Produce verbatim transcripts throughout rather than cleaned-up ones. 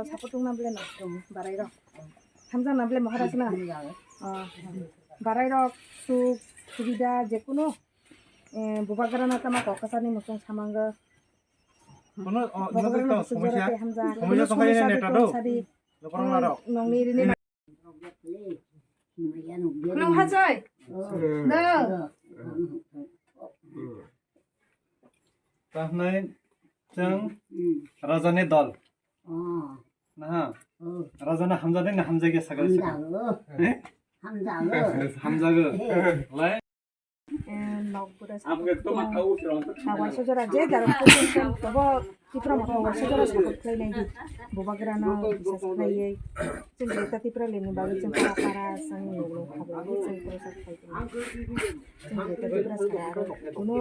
Support wngna bole no, barai rok. Hamjak na bole mohara sina. Oh, barai rok suk subida jekunu, eh, bubagra na tama kok kasani muchung samanga. Kono, oh, bubagra na sujara te hamjak. Kono somosya tongkha neta do. Sadi. Nokong na rok. Nongni rini. Khulum hachoi. No. Tahnai chwng rajani dol. Naha. Rajana hamjani na hamjagya sagal sagal. Hamjago. Lai. Nok buda sa. Waisa jora je daro. Tobo Tipra motha waisa jora support khlainai di. Bubagrano bisas khlaiwi. Chwng jeta Tipra leni bagwi chwng para para chwng lolo habwi chwng prasad khlai tong. Chwng jeta Tipra sara aro kuno.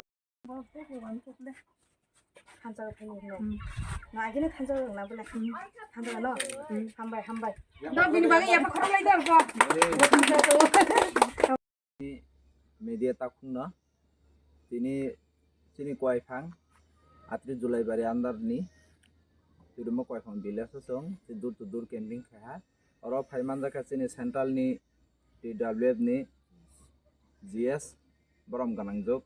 Thansa khlai no. No agini thansa na bole. Thansa no. Hambai hambai. Do bini bagwi yapa khorok lai dar ko. Media takhukno tini chini Koiphang atri Julaibari under ni Tirumo Koiphang village o chwng door to door camping khai ha. Oro phai manjakha chini central ni T W F ni G S borom gwnangjwk,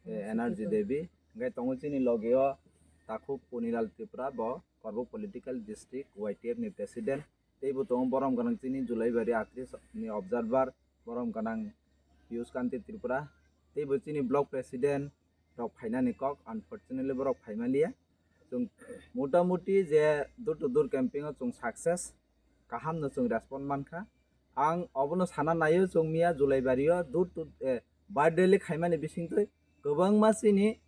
eh, Energy Devi. Hwnkhe tongo chini logi o takhuk Ponilal Tripura, bo Korbuk political district Y T F ni president. Teibo tongo borom gwnang chini Julaibari atri ni observer, borom gwnang Piyush Kanti Tripura, teibo chini block president rok phainani kok, unfortunately borok phaimanliya. Chwng motamuti je door to door camping o chwng success, kaham no chwng respond mankha. Ang obono sana naio chwng miya Julaibari o door to, eh, birthday le khaimani bisingtwi kwbangma chini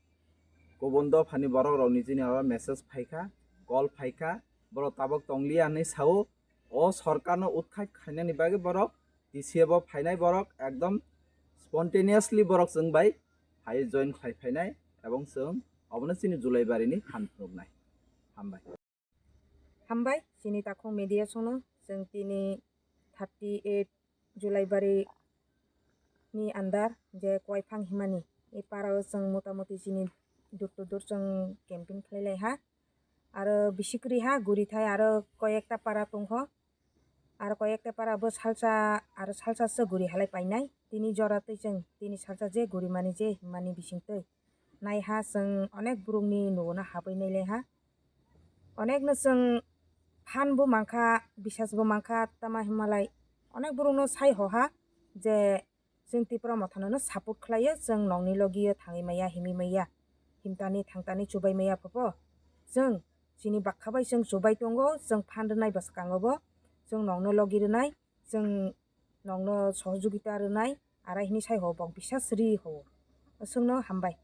kubun dophani borok rokni chini oro message phaikha, call phaikha, borok tabok tongliya hinwi sao. O sorkarno utkhat khainani bagwi borok T C F o phainai borok ekdom spontaneously borok chwng bai phai join khlai phainai ebong chwng obono chini Julaibari ni phan phunuknai. Hambai. Hambai, chini takhuk media songno chwng tini thirty eight Julaibari ni andar je Koiphang himani, e para o chwng motamuti chini door to door chwng camping khlai lai ha. Aro bisi kwrwi ha guri thai, aro koi ekta para tongkho. Aro koi ekta para bo salsa, aro salsa se guri halai painai. Tini jora twi chwng, tini salsa je guri mani je himani bising twi. Nai ha chwng onek borokni nogo no habwi nai lai ha. Onek no chwng phan bo mankha, bisas bo mankha, tama himlai onek borok no sai ho ha je chwng Tipra Mothano no support khlaio, chwng nokni logi o thangwi maya, himwi maya, himtani thangtani chubai maya phopo. Chwng chini bakha bai chwng chubai tongo, chwng phan rwnai bwskango bo, chwng nokno logi rwnai, chwng nokno sohojogita rwnai, arai hwnwi sai ho bok bisas ri ho. Chwngno hambai.